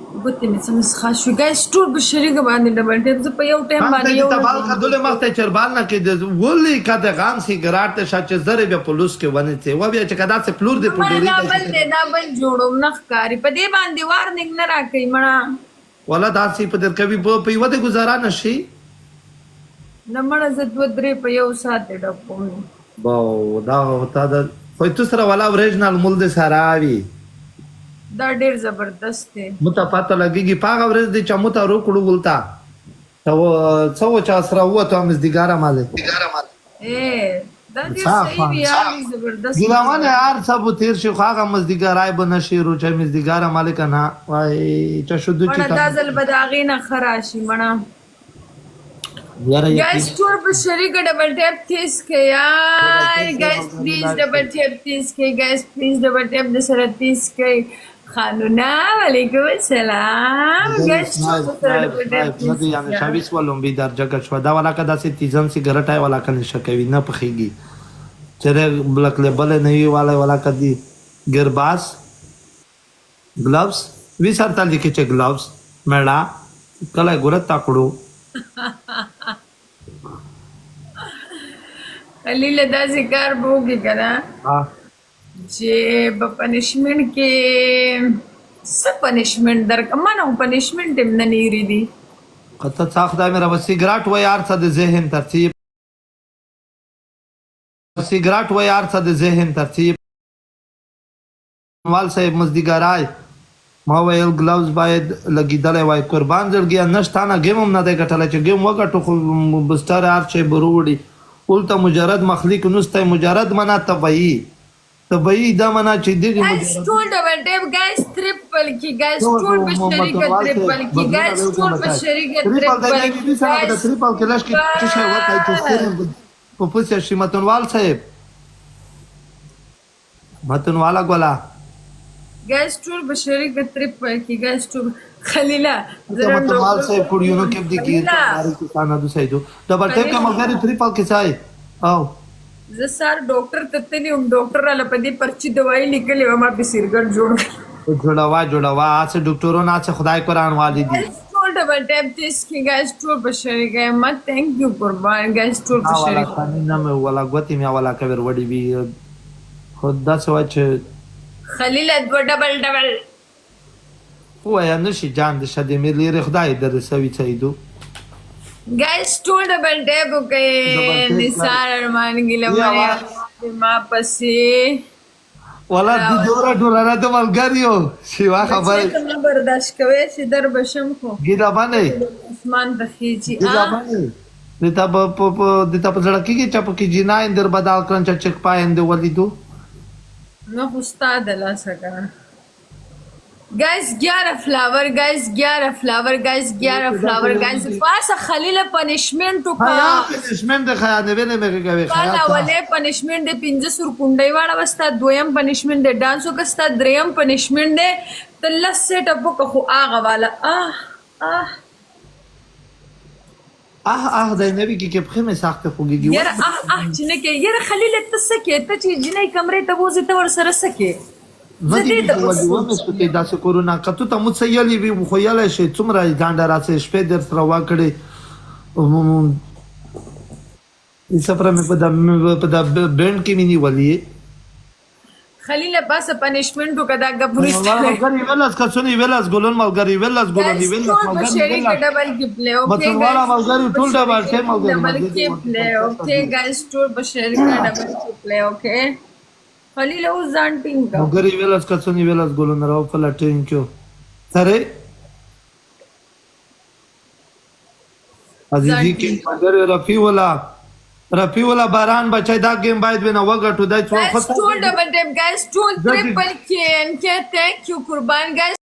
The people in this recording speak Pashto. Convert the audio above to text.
ګوتې مې څه مسخا شوې. ګایز ټول په شریکه باندې ډبل ټیپ، زه په یو ټایم مخته باندې دې یو نه تبال کوم. کدلې مخته چربال نه کې د ولې کا د غام سیګراټ ته شه چې زره بیا په لوس کې ونیسې و بیا چې کدا څه پلور دې په مړه ډوري دا دی بل دی، دا بل جوړوم، نه ښکاري. په دې باندې وارنینګ نه راکوي مړه. ولا داسې په در کوي په یوه د ګزاره نشي. نه مړه، زه دوه درې په یو ساعت دې ډکوم. باو دا تا د خو تو سره ولا اوریجنل مول د سره وي. دا ډیر زبردست دی. مو ته پته لګیږي په هغه ورځ دې چې مو ته روکړو ولتا ته څه و چې سره ووتو مزدیګاره مالې. اے دا ډیر څه صحیح خوند وي یار، زبردست. ګیلهمن هر څه به تېر شي خو هغه مزدیګرای به نه شي رو چې مزدیګاره مالې که نه وای چې شو دوی چې مړه دا ځل به د هغې نه ښه راشي مړه. یاره ګایز یقین ټول په شریکه ډبل ټیپ تیز کړئ یار. ګایز پلیز ډبل ټیپ تیز کړئ. ګایز پلیز ډبل ټیپ د سره تیز کړئ. خانونا وعلیکم السلام. ګایز ټول سنایپ په سره سنایپ ډبل ټیپ سنایپ نه تیز دی یعنی کړئ. شاویس ولومبي درجه که شوه دا ولاکه داسې تیزن سیګرټ آی ولاکه نشه کوي نه پخېږي چېرې بلک لیبل نه وي والی ولاکه دی ګرباس ګلوز وی سرته لیکي چې ګلوز مړه کله ګوره تکړو. خلیله داسې کار به وکړي که نه ها چې په پنشمنټ کې څه پنشمنټ درکړم، ما نه خو پنشمنټ هم نه نیرې دي. که ته څه خدای مې رب سیګرټ وای هر څه د ذهن ترتیب سیګرټ وای هر څه د ذهن ترتیب وال صاحب مزدیګرای ما ویل ګلوز باید لګیدلی وای قربان زړګیه نشته نه ګیم هم نه دی ګټلی چې ګیم وګټو خو بستر هر شی به وروړي هلته مجرد مخلیک نسته مجرد منا طبعي طبعي دا منا چې دغه ګایز مجرد ټول ډبل ټیپ، ګایز تریپل کی، ګایز څه ټول په شریکه متنوال صاحب تریپل کی، بدلونه ګایز به وکړم ټول په بچای شریکه تریپل د تریپل دې کی بي سره به د ګایز تریپل کې لږ کې څه شی وکړي چې سترې په پوسه شي متنوال صاحب متنواله ګله. ګایز ټول په شریکه تریپل کی، ګایز ټول. خلیله ته زه نن متنوال ډاکټر صاحب ته کړیونو تللې کې وم. دې ګیر خلیله ته ماری کې سانا دو سیدو ډبل ټیپ کا خلیله ملګری تریپل کې ځای او زه سار ډاکټر ته تللې وم، ډاکټر راله په دې پرچي دوايي لیکلې وه، ما پې سیرګټ جوړ کړ. جوړوا جوړوا هسې ډاکټرونه هسې خدای قرآن والي دي. ګایز ټول ډبل ټیپ تیز کی، ګایز ټول په شریکه ما ثانک یو قربان. ګایز ټول نه په والا شریکه. ثاني نه مې ولا ګوتې مې ولا کوي وړي وي خو داسې وای چې خلیله دوه ډبل ډبل. ووایه نشي جان دې شه دې مې لیرې خدای دې رسوي سیدو. ګایز ټول ډبل ټیپ ډبل وکړئ. ټیپ کړه نثار ارمان ګیله یې من اواز ما پسې ولا د دوره ټولنه د ملګریو شیوا بچی خبرې ته ما برداشت کوي چې در بشم خو ګیله منې اسمان ته خېږي ګیله آ منې د تا په په په د تا په زړه کېږي چې پکې جناین در بدل کړم چې چک پاین دی ولیدو. نو خو ستا د لاسه کنه. ګایز 11 فلاور، ګایز 11 فلاور، ګایز 11 فلاور، ګایز پاسه خلیله پنشمنټ وکړه. خیا پنشمنټ د خیا نه وینې مې کوي ستا خیا څه اولې پنشمنټ دی 5 سور کونډۍ واړوه، ستا دویم پنشمنټ دی ډانس وکړه، ستا دریم پنشمنټ دی ته لس سیټ اپ وکړه خو هغه والا اه اه اه اه دی نه ویږي کې پښې مې سختې خوږېږي یاره ولې اه اه چې نه کې. یاره خلیله ته څه کې، ته چې جینۍ کمرې ته وځې ته ورسره څه کې؟ نه زه دي دې ته ویږي په ولې سوچ ومې سوتې یم. داسې کورونه که تو ته مو څه یلې وي خو یلی شي څومره یې ځنډه راسې شپې در سره وکړې سفره مې په دا په دا بینډ کې مې نیولې. خلیله پاسه پنشمنټ وکړه دا ګپ وروسته. ملګری ولس کڅونی ولس ګلون ملګری ولس ګلونی ګایز ولس ټول په ملګری شریکه ولس ډبل کې پلی اوکې. متنواله ګایز ملګری ټول په ټول ډبل شریکه ټیم ملګری ډبل ملګری کې پلی اوکې. ګایز ټول په شریکه ډبل کې پلی اوکې. خلیله اوس ځان ټینګ کړه. ملګری ولس کڅونی ولس ګلون راو فلا ټینګ کیو سره ځان عزیزی کې ټینګ کړه. ملګری رفیع ولا رفیع ولا باران بچای دا گیم باید ونه وګټو دا څو ګایز خو ټول ډبل ټیپ، ګایز ټول ځکه تریپل کې ان کې ثانک یو قربان ګایز.